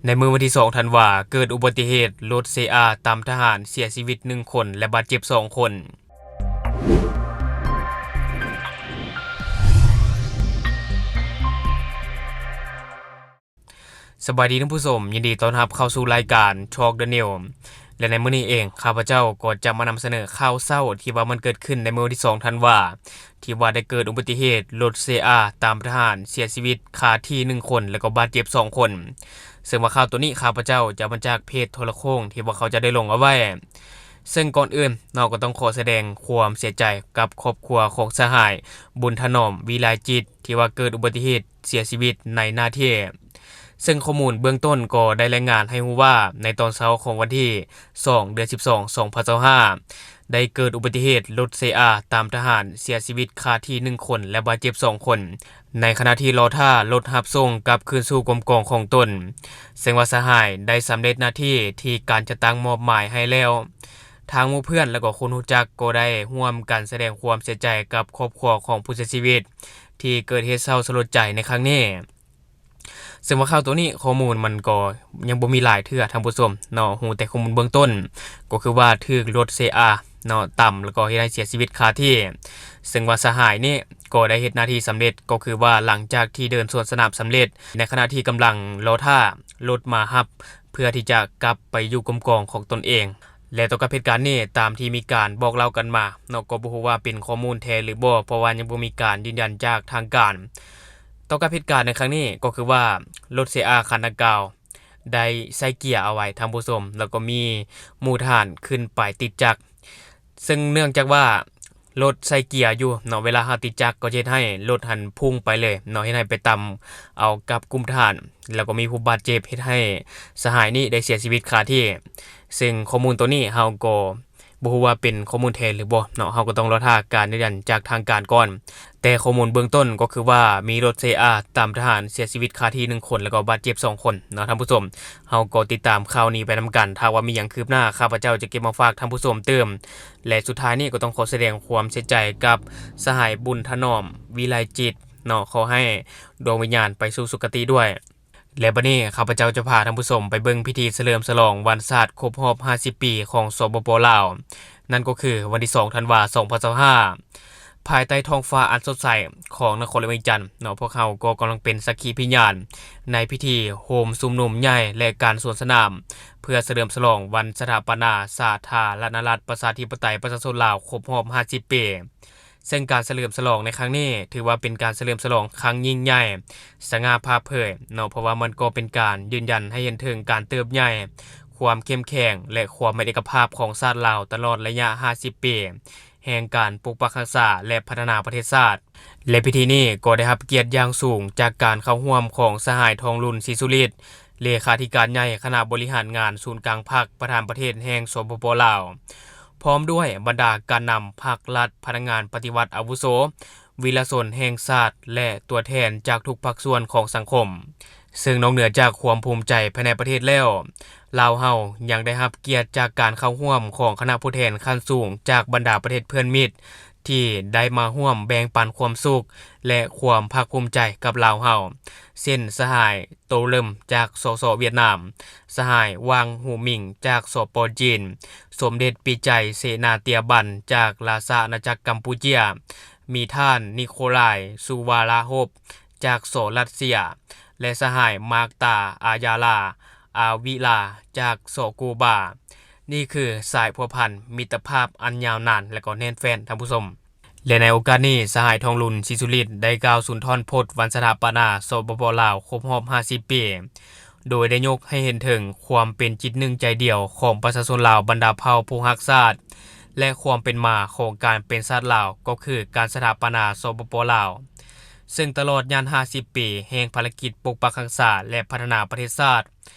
ໃນມື້ວັນທີສອງທັນວາ ເກີດອຸບັດຕິເຫດລົດເຊອາຕຳທະຫານເສຍຊີວິດໜຶ່ງຄົນ ແລະ ບາດເຈັບສອງຄົນ. ສະບາຍດີທ່ານຜູ້ຊົມ, ຍິນດີຕ້ອນຮັບເຂົ້າສູ່ລາຍການ Talk the News ແລະ ໃນມື້ນີ້ເອງ ຂ້າພະເຈົ້າກໍຈະມານຳສະເໜີຂ່າວເຊົ້າທີ່ວ່າມັນເກີດຂຶ້ນໃນມື້ວັນທີສອງທັນວາ ທີ່ວ່າໄດ້ເກີດອຸບັດຕິເຫດລົດເຊອາຕຳທະຫານເສຍຊີວິດຄາທີ່ໜຶ່ງຄົນ ແລະ ກໍບາດເຈັບສອງຄົນ. ເຊິ່ງວ່າຂ່າວໂຕນີ້ ຂ້າພະເຈົ້າຈະມາຈາກເພຈໂທລະໂຄ່ງທີ່ວ່າເຂົາເຈົ້າໄດ້ລົງເອົາໄວ້. ເຊິ່ງກ່ອນອື່ນເນາະ ກໍຕ້ອງຂໍສະແດງຄວາມເສຍໃຈກັບຄອບຄົວຂອງສະຫາຍ ບຸນຖະໜອມ ວິໄລຈິດ ທີ່ວ່າເກີດອຸບັດຕິເຫດເສຍຊີວິດໃນໜ້າທີ່. ເຊິ່ງຂໍ້ມູນເບື້ອງຕົ້ນກໍໄດ້ລາຍງານໃຫ້ຮູ້ວ່າ ໃນຕອນເຊົ້າຂອງວັນທີສອງ ເດືອນສິບສອງ ສອງພັນຊາວຫ້າ ໄດ້ເກີດອຸບັດຕິເຫດລົດເຊອາຕຳທະຫານເສຍຊີວິດຄາທີ່ໜຶ່ງຄົນ ແລະ ບາດເຈັບສອງຄົນ ໃນຂະນະທີ່ລໍຖ້າລົດຮັບສົ່ງກັບຄືນສູ່ກົມກອງຂອງຕົນ. ເຊິ່ງວ່າສະຫາຍໄດ້ສຳເລັດໜ້າທີ່ທີ່ການຈັດຕັ້ງມອບໝາຍໃຫ້ແລ້ວ. ທາງໝູ່ເພື່ອນ ແລະ ກໍຄົນຮູ້ຈັກກໍໄດ້ຮ່ວມກັນສະແດງຄວາມເສຍໃຈກັບຄອບຄົວຂອງຜູ້ເສຍຊີວິດ ທີ່ເກີດເຫດເສົ້າສະຫຼົດໃຈໃນຄັ້ງນີ້. ເຊິ່ງວ່າຂ່າວໂຕນີ້ ຂໍ້ມູນມັນກໍຍັງບໍ່ມີຫຼາຍເທື່ອທ່ານຜູ້ຊົມເນາະ, ຮູ້ແຕ່ຂໍ້ມູນເບື້ອງຕົ້ນ ກໍຄືວ່າຖືກລົດເຊອາເນາະ ຕຳ ແລ້ວກໍເຮັດໃຫ້ເສຍຊີວິດຄາທີ່. ເຊິ່ງວ່າສະຫາຍນີ້ກໍໄດ້ເຮັດໜ້າທີ່ສຳເລັດ ກໍຄືວ່າຫຼັງຈາກທີ່ເດີນສວນສະໜາມສຳເລັດ ໃນຂະນະທີ່ກຳລັງລໍຖ້າລົດມາຮັບ ເພື່ອທີ່ຈະກັບໄປຢູ່ກົມກອງຂອງຕົນເອງ. ແລະ ຕໍ່ກັບເຫດການນີ້ ຕາມທີ່ມີການບອກເລົ່າກັນມາເນາະ ກໍບໍ່ຮູ້ວ່າເປັນຂໍ້ມູນແທ້ຫຼືບໍ່ ເພາະວ່າຍັງບໍ່ມີການຢືນຢັນຈາກທາງການ. ຕໍ່ກັບເຫດການໃນຄັ້ງນີ້ ກໍຄືວ່າລົດເຊອາຄັນດັ່ງກ່າວໄດ້ໃສ່ເກຍເອົາໄວ້ທ່ານຜູ້ຊົມ ແລ້ວກໍມີໝູ່ທະຫານຂຶ້ນໄປຕິດຈັກ. ເຊິ່ງເນື່ອງຈາກວ່າລົດໃສ່ເກຍຢູ່ເນາະ ເວລາເຮົາຕິດຈັກກໍຈະເຮັດໃຫ້ລົດຫັ້ນພຸ່ງໄປເລີຍເນາະ ເຮັດໃຫ້ໄປຕຳເອົາກັບກຸ່ມທະຫານ ແລ້ວກໍມີຜູ້ບາດເຈັບ ເຮັດໃຫ້ສະຫາຍນີ້ໄດ້ເສຍຊີວິດຄາທີ່. ເຊິ່ງຂໍ້ມູນໂຕນີ້ເຮົາກໍບໍ່ຮູ້ວ່າເປັນຂໍ້ມູນແທ້ຫຼືບໍ່ເນາະ, ເຮົາກໍຕ້ອງລໍຖ້າການຢືນຢັນຈາກທາງການກ່ອນ. ແຕ່ຂໍ້ມູນເບື້ອງຕົ້ນກໍຄືວ່າມີລົດເຊອາຕຳທະຫານເສຍຊີວິດຄາທີ່ໜຶ່ງຄົນ ແລ້ວກໍບາດເຈັບສອງຄົນເນາະທ່ານຜູ້ຊົມ. ເຮົາກໍຕິດຕາມຂ່າວນີ້ໄປນຳກັນ, ຖ້າວ່າມີຫຍັງຄືບໜ້າ ຂ້າພະເຈົ້າຈະເກັບມາຝາກທ່ານຜູ້ຊົມຕື່ມ. ແລະ ສຸດທ້າຍນີ້ກໍຕ້ອງຂໍສະແດງຄວາມເສຍໃຈກັບສະຫາຍບຸນຖະໜອມ ວິໄລຈິດເນາະ, ຂໍໃຫ້ດວງວິນຍານໄປສູ່ສຸຄະຕິດ້ວຍ. ແລະ ບັດນີ້ຂ້າພະເຈົ້າຈະພາທ່ານຜູ້ຊົມໄປເບິ່ງພິທີສະເຫຼີມສະຫຼອງວັນຊາດຄົບຮອບຫ້າສິບປີຂອງ ສປປ ລາວ, ນັ້ນກໍຄືວັນທີສອງ ທັນວາ ສອງພັນຊາວຫ້າ ພາຍໃຕ້ທ້ອງຟ້າອັນສົດໃສຂອງນະຄອນຫຼວງວຽງຈັນເນາະ, ພວກເຮົາກໍກຳລັງເປັນສັກຂີພິຍານໃນພິທີໂຮມຊຸມນຸມໃຫຍ່ ແລະ ການສວນສະໜາມ ເພື່ອສະເຫຼີມສະຫຼອງວັນສະຖາປະນາສາທາລະນະລັດປະຊາທິປະໄຕປະຊາຊົນລາວຄົບຮອບຫ້າສິບປີ. ເຊິ່ງການສະເຫຼີມສະຫຼອງໃນຄັ້ງນີ້ ຖືວ່າເປັນການສະເຫຼີມສະຫຼອງຄັ້ງຍິ່ງໃຫຍ່ ສະຫງ່າຜ່າເຜີຍເນາະ, ເພາະວ່າມັນກໍເປັນການຢືນຢັນໃຫ້ເຫັນເຖິງການເຕີບໃຫຍ່, ຄວາມເຂັ້ມແຂງ ແລະ ຄວາມເປັນເອກະພາບຂອງຊາດລາວຕະຫຼອດໄລຍະຫ້າສິບປີ ແຫ່ງການປົກປັກຮັກສາ ແລະ ພັດທະນາປະເທດຊາດ. ແລະ ພິທີນີ້ກໍໄດ້ຮັບກຽດຢ່າງສູງຈາກການເຂົ້າຮ່ວມຂອງສະຫາຍ ທອງລຸນ ສີສຸລິດ ເລຂາທິການໃຫຍ່ຄະນະບໍລິຫານງານສູນກາງພັກ ປະທານປະເທດແຫ່ງ ສປປ ລາວ ພ້ອມດ້ວຍບັນດາການນຳພັກລັດ, ພະນັກງານປະຕິວັດອາວຸໂສ, ວິລະຊົນແຫ່ງຊາດ ແລະ ຕົວແທນຈາກທຸກພາກສ່ວນຂອງສັງຄົມ. ເຊິ່ງນອກເໜືອຈາກຄວາມພູມໃຈພາຍໃນປະເທດແລ້ວ, ລາວເຮົາຍັງໄດ້ຮັບກຽດຈາກການເຂົ້າຮ່ວມຂອງຄະນະຜູ້ແທນຂັ້ນສູງຈາກບັນດາປະເທດເພື່ອນມິດ ທີ່ໄດ້ມາຮ່ວມແບ່ງປັນຄວາມສຸກ ແລະ ຄວາມພາກພູມໃຈກັບລາວເຮົາ, ເຊັ່ນ ສະຫາຍ ໂຕເລິມ ຈາກ ສສ ຫວຽດນາມ, ສະຫາຍ ຫວ່າງ ຫູໝິງ ຈາກ ສປ ຈີນ, ສົມເດັດ ປີໄຈ ເສນາເຕຍບັນ ຈາກລາຊະອານາຈັກກຳປູເຈຍ, ມີທ່ານ ນິໂຄລາຍ ຊູວາລາໂຮບ ຈາກ ສ ລັດເຊຍ ແລະ ສະຫາຍ ມາກຕາ ອາຢາລາ ອາວິລາ ຈາກ ສ ກູບາ. ນີ້ຄືສາຍພົວພັນມິດຕະພາບອັນຍາວນານ ແລະ ກໍແໜ້ນແຟ້ນ, ທ່ານຜູ້ຊົມ. ແລະ ໃນໂອກາດນີ້, ສະຫາຍ ທອງລຸນ ສີສຸລິດ ໄດ້ກ່າວສຸນທອນພົດວັນສະຖາປະນາ ສປປ ລາວ ຄົບຮອບຫ້າສິບປີ, ໂດຍໄດ້ຍົກໃຫ້ເຫັນເຖິງຄວາມເປັນຈິດໜຶ່ງໃຈດຽວຂອງປະຊາຊົນລາວບັນດາເຜົ່າຜູ້ຮັກຊາດ ແລະ ຄວາມເປັນມາຂອງການເປັນຊາດລາວ ກໍຄືການສະຖາປະນາ ສປປ ລາວ. ເຊິ່ງຕະຫຼອດຍານຫ້າສິບປີແຫ່ງພາລະກິດປົກປັກຮັກສາ ແລະ ພັດທະນາປະເທດຊາດ,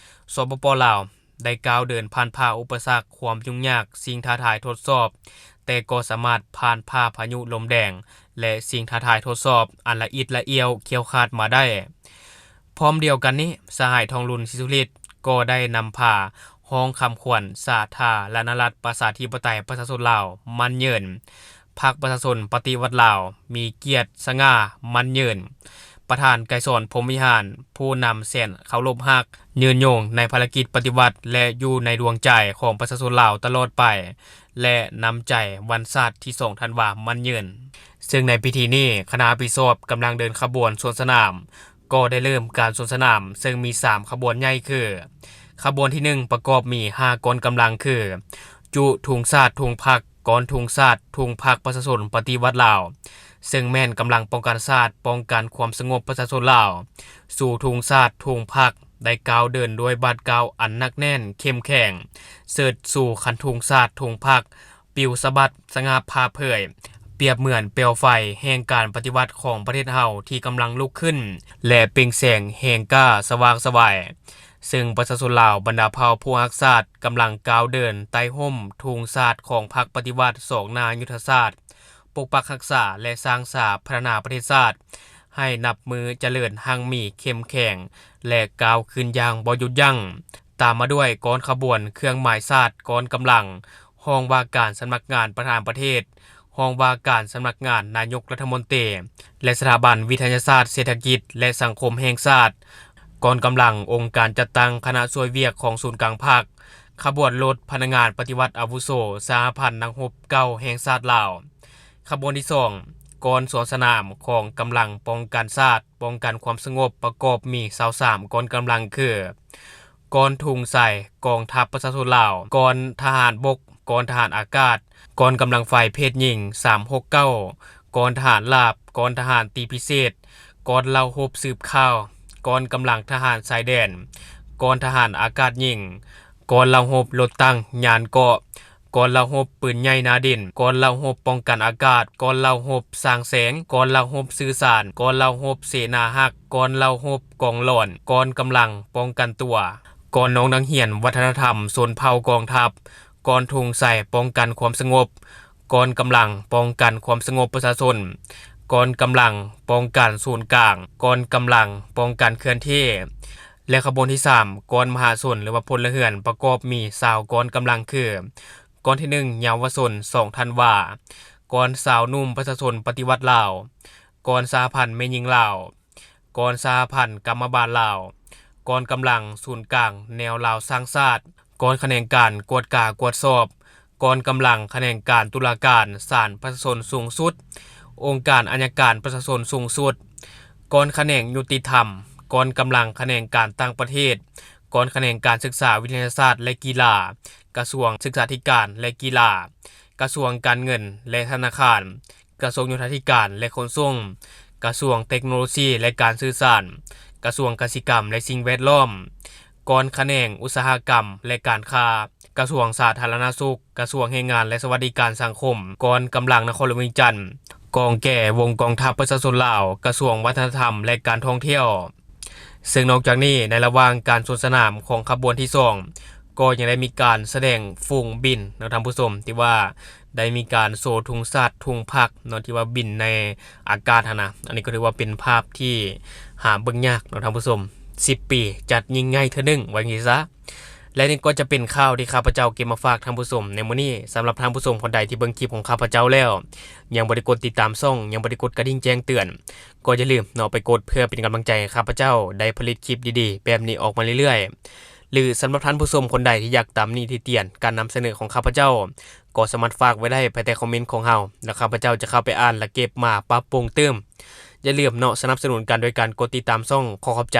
ສປປ ລາວ ໄດ້ກ້າວເດີນຜ່ານຜ່າອຸປະສັກ, ຄວາມຫຍຸ້ງຍາກ, ສິ່ງທ້າທາຍທົດສອບ, ແຕ່ກໍສາມາດຜ່ານຜ່າພາຍຸລົມແດງ ແລະ ສິ່ງທ້າທາຍທົດສອບອັນລະອິດລະອ້ຽວຂ້ຽວຂາດມາໄດ້. ພ້ອມດຽວກັນນີ້, ສະຫາຍ ທອງລຸນ ສີສຸລິດ ກໍໄດ້ນຳພາຮ້ອງຄຳຂວັນສາທາລະນະລັດປະຊາທິປະໄຕປະຊາຊົນລາວໝັ້ນຍືນ, ພັກປະຊາຊົນປະຕິວັດລາວມີກຽດສະຫງ່າໝັ້ນຍືນ, ປ ປະທານໄກສອນ ພົມວິຫານ ຜູ້ນຳແສນເຄົາລົບຮັກ ຍືນຍົງໃນພາລະກິດປະຕິວັດ ແລະ ຢູ່ໃນດວງໃຈຂອງປະຊາຊົນລາວຕະຫຼອດໄປ ແລະ ນຳໃຈວັນຊາດທີສອງທັນວາໝັ້ນຍືນ. ເຊິ່ງໃນພິທີນີ້ ຄະນະຮັບຜິດຊອບກຳລັງເດີນຂະບວນສວນສະໜາມ ກໍໄດ້ເລີ່ມການສວນສະໜາມ ເຊິ່ງມີສາມຂະບວນໃຫຍ່ຄື ຂະບວນທີໜຶ່ງ ປະກອບມີຫ້າກອງກຳລັງຄື ຈຸທຸງຊາດທຸງພັກ, ກອງທຸງຊາດທຸງພັກປະຊາຊົນປະຕິວັດລາວ ເຊິ່ງແມ່ນກຳລັງປ້ອງກັນຊາດ, ປ້ອງກັນຄວາມສະຫງົບປະຊາຊົນລາວ, ສູ່ທຸງຊາດທຸງພັກໄດ້ກ້າວເດີນດ້ວຍບາດກ້າວອັນໜັກແໜ້ນເຂັ້ມແຂງ, ເຊີດຊູຄັນທຸງຊາດທຸງພັກປິວສະບັດສະຫງ່າຜ່າເຜີຍ, ປຽບເໝືອນເປວໄຟແຫ່ງການປະຕິວັດຂອງປະເທດເຮົາທີ່ກຳລັງລຸກຂຶ້ນ ແລະ ເປັ່ງແສງແຮງກ້າສະຫວ່າງສະໄຫວ. ເຊິ່ງປະຊາຊົນລາວບັນດາເຜົ່າຜູ້ຮັກຊາດກຳລັງກ້າວເດີນໃຕ້ຮົ່ມທຸງຊາດຂອງພັກປະຕິວັດ ຊອກໜ້າຍຸດທະສາດປົກປັກຮັກສາ ແລະ ສ້າງສາພັດທະນາປະເທດຊາດ ໃຫ້ນັບມື້ຈະເລີນຮັ່ງມີເຂັ້ມແຂງ ແລະ ກ້າວຂຶ້ນຢ່າງບໍ່ຢຸດຢັ້ງ. ຕາມມາດ້ວຍກອງຂະບວນເຄື່ອງໝາຍຊາດ, ກອງກຳລັງຫ້ອງວ່າການສຳນັກງານປະທານປະເທດ, ຫ້ອງວ່າການສຳນັກງານນາຍົກລັດຖະມົນຕີ ແລະ ສະຖາບັນວິທະຍາສາດເສດຖະກິດ ແລະ ສັງຄົມແຫ່ງຊາດ, ກອງກຳລັງອົງການຈັດຕັ້ງຄະນະຊ່ວຍວຽກຂອງສູນກາງພັກ, ຂະບວນລົດພະນັກງານປະຕິວັດອາວຸໂສສະຫະພັນນັກຮົບເກົ່າແຫ່ງຊາດລາວ. ຂະບວນທີສອງ ກອງສວນສະໜາມຂອງກຳລັງປ້ອງກັນຊາດ, ປ້ອງກັນຄວາມສະຫງົບ ປະກອບມີຊາວສາມກອງກຳລັງຄື ກອງທຸງໄຊ, ກອງທັບປະຊາຊົນລາວ, ກອງທະຫານບົກ, ກອງທະຫານອາກາດ, ກອງກຳລັງໄຟເພດຍິງ ສາມຫົກເກົ້າ, ກອງທະຫານລາບ, ກອງທະຫານຕີພິເສດ, ກອງເຫຼົ່າຮົບສືບຂ່າວ, ກອງກຳລັງທະຫານຊາຍແດນ, ກອງທະຫານອາກາດຍິງ, ກອງເຫຼົ່າຮົບລົດຕັງຍານເກາະ, ກອງເຫຼົ່າຮົບປືນໃຫຍ່ໜ້າດິນ, ກອງເຫຼົ່າຮົບປ້ອງກັນອາກາດ, ກອງເຫຼົ່າຮົບສ້າງແສງ, ກອງເຫຼົ່າຮົບສື່ສານ, ກອງເຫຼົ່າຮົບເສນາຮັກ, ກອງເຫຼົ່າຮົບກອງຫຼອນ, ກອງກຳລັງປ້ອງກັນຕົວ, ກອງນ້ອງນັກຮຽນວັດທະນະທຳຊົນເຜົ່າກອງທັບ, ກອງທຸງໄຊປ້ອງກັນຄວາມສະຫງົບ, ກອງກຳລັງປ້ອງກັນຄວາມສະຫງົບປະຊາຊົນ, ກອງກຳລັງປ້ອງກັນສູນກາງ, ກອງກຳລັງປ້ອງກັນເຄື່ອນທີ່ ແລະ ຂະບວນທີສາມ ກອງມະຫາຊົນ ຫຼືວ່າພົນລະເຮືອນ ປະກອບມີຊາວກອງກຳລັງຄື ກອງທີໜຶ່ງ ເຍົາວະຊົນ ສອງທັນວາ, ກອງຊາວໜຸ່ມປະຊາຊົນປະຕິວັດລາວ, ກອງສະຫະພັນແມ່ຍິງລາວ, ກອງສະຫະພັນກຳມະບານລາວ, ກອງກຳລັງສູນກາງແນວລາວສ້າງຊາດ, ກອງຂະແໜງການກວດກາກວດສອບ, ກອງກຳລັງຂະແໜງການຕຸລາການສານປະຊາຊົນສູງສຸດ, ອົງການອັຍການປະຊາຊົນສູງສຸດ, ກອງຂະແໜງຍຸຕິທຳ, ກອງກຳລັງຂະແໜງການຕ່າງປະເທດ, ກອງຂະແໜງການສຶກສາວິທະຍາສາດ ແລະ ກິລາ, ກະຊວງສຶກສາທິການ ແລະ ກິລາ, ກະຊວງການເງິນ ແລະ ທະນາຄານ, ກະຊວງໂຍທາທິການ ແລະ ຂົນສົ່ງ, ກະຊວງເຕັກໂນໂລຊີ ແລະ ການສື່ສານ, ກະຊວງກະສິກຳ ແລະ ສິ່ງແວດລ້ອມ, ກອງຂະແໜງອຸດສາຫະກຳ ແລະ ການຄ້າ, ກະຊວງສາທາລະນະສຸກ, ກະຊວງແຮງງານ ແລະ ສະຫວັດດີການສັງຄົມ, ກອງກຳລັງນະຄອນຫຼວງວຽງຈັນ, ກອງແກ່ວົງກອງທັບປະຊາຊົນລາວ, ກະຊວງວັດທະນະທຳ ແລະ ການທ່ອງທ່ຽວ. ເຊິ່ງນອກຈາກນີ້ ໃນລະຫວ່າງການສວນສະໜາມຂອງຂະບວນທີສອງ ກໍຍັງໄດ້ມີການສະແດງຝູງບິນເນາະທ່ານຜູ້ຊົມ ທີ່ວ່າໄດ້ມີການໂຊທຸງຊາດທຸງພັກເນາະ ທີ່ວ່າບິນໃນອາກາດຫັ້ນນະ. ອັນນີ້ກໍຖືວ່າເປັນພາບທີ່ຫາເບິ່ງຍາກເນາະທ່ານຜູ້ຊົມ, ສິບປີຈັດຍິ່ງໃຫຍ່ເທື່ອໜຶ່ງ ວ່າຈັ່ງຊີ້ຊະ. ແລະ ນີ້ກໍຈະເປັນຂ່າວທີ່ຂ້າພະເຈົ້າເກັບມາຝາກທ່ານຜູ້ຊົມໃນມື້ນີ້. ສຳລັບທ່ານຜູ້ຊົມຄົນໃດທີ່ເບິ່ງຄລິບຂອງຂ້າພະເຈົ້າແລ້ວ ຍັງບໍ່ໄດ້ກົດຕິດຕາມຊ່ອງ, ຍັງບໍ່ໄດ້ກົດກະດິ່ງແຈ້ງເຕືອນ, ກໍຢ່າລືມເນາະ ໄປກົດເພື່ອເປັນກຳລັງໃຈໃຫ້ຂ້າພະເຈົ້າໄດ້ຜະລິດຄລິບດີໆແບບນີ້ອອກມາເລື້ອຍໆ. ຫຼື ສຳລັບທ່ານຜູ້ຊົມຄົນໃດທີ່ຢາກຕຳໜິຕິຕຽນການນຳສະເໜີຂອງຂ້າພະເຈົ້າ ກໍສາມາດຝາກໄວ້ໄດ້ພາຍໃຕ້ຄອມເມັນຂອງເຮົາ ແລ້ວຂ້າພະເຈົ້າຈະເຂົ້າໄປອ່ານ ແລະ ເກັບມາປັບປຸງຕື່ມ. ຢ່າລືມເນາະ ສະໜັບສະໜູນກັນໂດຍການກົດຕິດຕາມຊ່ອງ. ຂໍຂອບໃຈ.